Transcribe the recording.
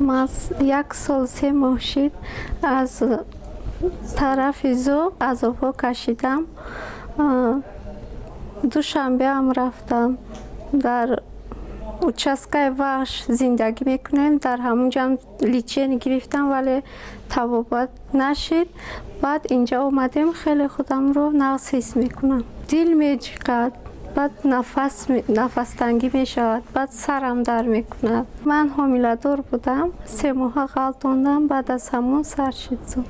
Ман 1 сол 3 моҳ шид, аз тарафи зоб азобҳо кашидам. Душанбеам рафтам. Дар участкаи Вахш зиндагӣ мекунем, дар ҳамунҷам лечение гирифтам, вале табобат нашид. Баъд инҷа омадем, хеле худамро нағз ҳис мекунам. Дил меҷиқад, баъд нафастангӣ мешавад, баъд сарам дард мекунад. Ман ҳомиладор будам, 3 моҳа ғалтондам, баъд аз ҳамон сар шид зоб.